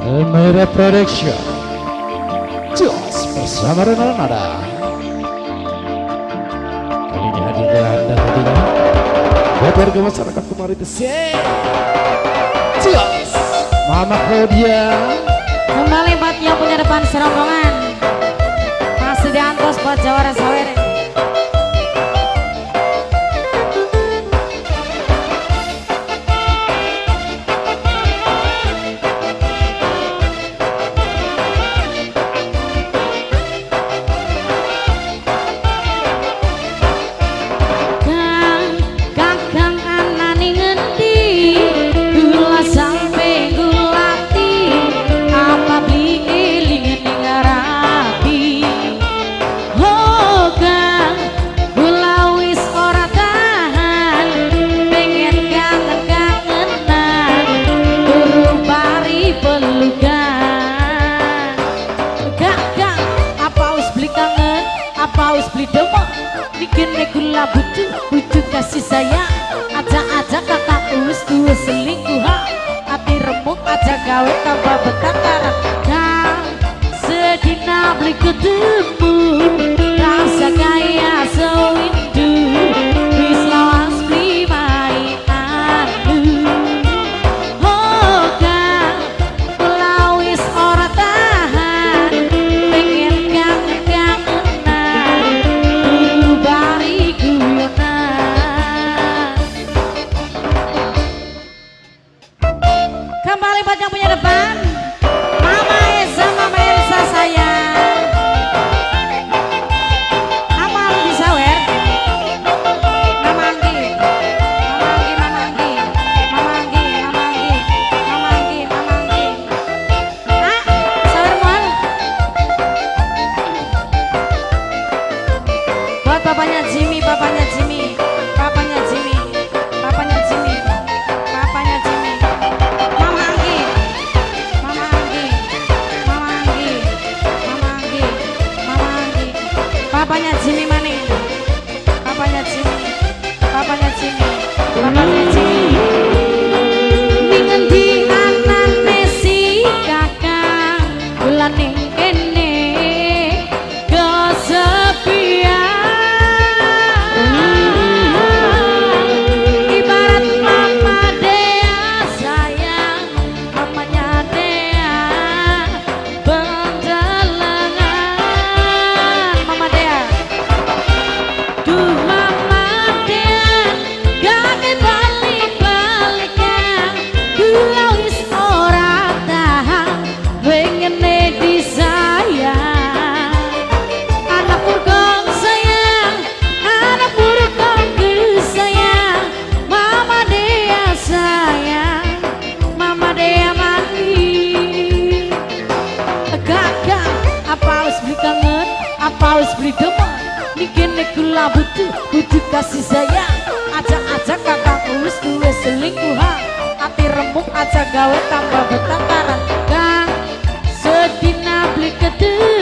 Elmira Production Jos bersama Ronald Nada. Kali ini hadir ke Anda tentunya buat warga masyarakat kemarin Jos Mama Claudia. Kembali buat yang punya depan serombongan, masih diantos buat Jawara Sawer. Butuh kasih sayang, aja-aja kakak wis duwe selingkuh, ati remuk aja gawe tambah betakaran. Kang sedina beli ketemu rasa kaya sewindu wis lawas beli mai anu. Oh kang kula wis ora tahan pengen kangen-kangenan turu bari guyonan. Kembali buat yang punya depan, Mama Eza, Mama Elsa sayang. Amal disawer. Mama Anggi, Mama Anggi, Mama Anggi, Mama Anggi, Mama Anggi, Mama Anggi, Mama Anggi. Ah, sawer mual. Buat papanya Jimmy, papanya Jimmy, papanya Jimmy, papanya Jimmy, papanya Jimmy. Mama Anggi, Mama Anggi, Mama Anggi, Mama Anggi, Mama Anggi. Papanya Jimmy maning, papanya Jimmy, papanya Jimmy, papanya Jimmy. Ning endi anane si kakang kula ning kene kesepian. Ibarat Mama Dea sayang, mamanya Dea bendelengan. Mama Dea, duh Mama Dea, gak balik-balikan, kula wis ora tahan, pengene disayang. Anak purkong sayang, anak purkong sayang, Mama Dea sayang, Mama Dea mani. Kakak, apa wis beli kangen, apa wis beli demen, mikirne kula butuh, butuh kasih sayang. Aja-aja kakak wis duwe selingkuhan, ati remuk aja gawe tambah betakaran. Kang sedina beli ketemu